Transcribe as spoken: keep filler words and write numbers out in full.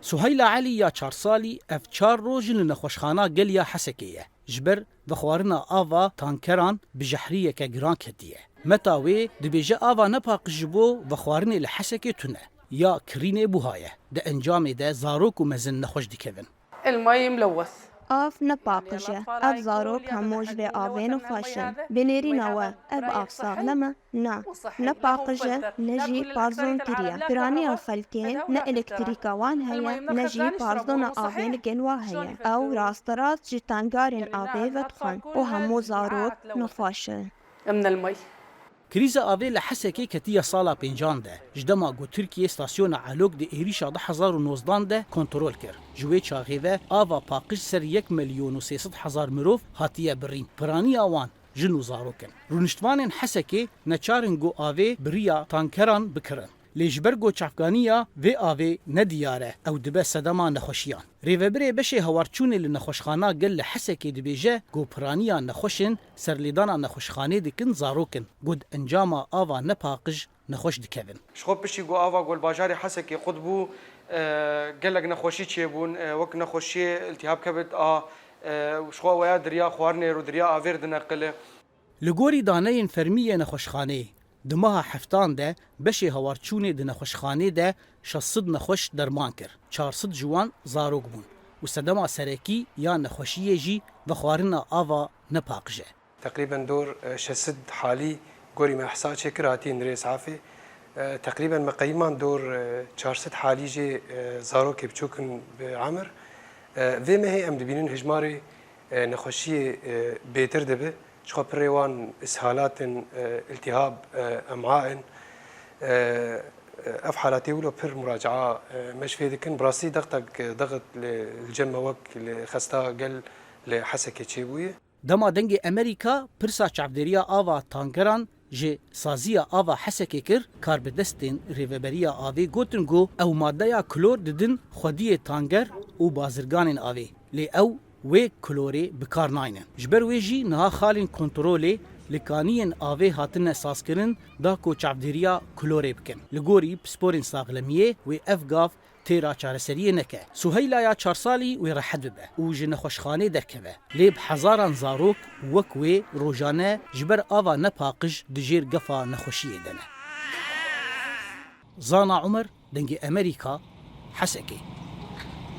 Suheyla Elî ya çar salî ev çar roj in li nexweşxana gel ya Hesekê ye. Ji ber vexwarina ava tankeran bi jehriyeke giran ketiye. Meta wê dibêje ava nepaqij ji bo vexwarinê li Hesekê tune. Ya kirînê buha ye. Di encamê de zarok û mezin nexweş dikevin. المي ملوث. Av ne paqij e. Ev zarok hemû ji vê avê nexweş in. Bi nêrîna we ev av saxlem e? Na. Ne paqij e, ne jî parzon kiriye. Piraniya xelkê ne elektrîka wan heye, ne jî parzona avê li gel wa heye. Ew rasterast ji tangarên avê vedixwin û hemû zarok nexweş in. من المي. Krîza avê li Hesekê ketiye sala pêncan de. Ji dema ku Tirkiye stasyona Elok di êrîşa du hezar û nozdan de kontrol kir. Ji wê çaxê ve ava paqij ser yek milyon û sê sed hezar mirov hatiye birîn. Piraniya wan jin û zarok in. Rûniştvanên Hesekê neçar in ku avê bi riya tankeran bikirin. Lê ji ber ku çavkaniya vê avê nediyar e, ew dibe sedema nexweşiyan. Rêvebirê beşê hewarçûnê li nexweşxana gel li Hesekê dibêje ku piraniya nexweş in serlêdana nexweşxanê dikin zarok in, ku di encama ava nepaqij nexweş dikevin. Ji xwe piştî ku ava ku li bajarê Hesekê qut bû, e, gelek nexweşî çêbûn, e, wek nexweşiyê îltîhab kebid A, e, û ji xwe weya di riya xwarinê re û di riya avê re dineqile. Li gorî daneyên fermî yê nexweşxaneyê, di meha heftan de beşê hewarçûnê di nexweşxanê de şeş sed nexweş derman kir, çar sed ji wan zarok bûn û sedema serekî ya nexweşiyê jî vexwarina ava nepaqij e. Teqrîben dor e, şeş sed halî gorî me ihsa çêkir hatiye nirê îsafê. E, Teqrîben me qeyîman dor e, çar sed halî jê e, zarokê biçûk in bi emir. E, Vê mehê em dibînin hejmarê e, nexweşiyê e, bêtir dibe. Ji xwe pirê wan ishalat in, e, îltîhab, e, em'a in. E, Ev halatê wilo pir muracaa e, me ji fê dikin. Bi rastî dextek, dexet li cem me wek li xesta gel li Hesekê çêbûye. Dema Dengê Emerîka pirsa çavdêriya ava tankeran ji saziya ava Hesekê kir, karbidestên Rêveberiya Avê gotin ku ew madeya klor didin xwediyê tanker û bazirganên avê. Lê ew wê klorê bi kar naynin. Ji ber wê jî niha xalên kontrolê li kaniyên avê hatine sazkirin da ku çavdêriya klorê bikin. Li gorî pisporên saxlemiyê wê ev gav têra çareseriyê neke. Suheyla ya çar salî wê rehet bibe û ji nexweşxanê derkeve. Lê bi hezaran zarok wek wê rojane ji ber ava nepaqij di jêr gefa nexweşiyê de ne. Zana Umer, Dengê Emerîka, Hesekê.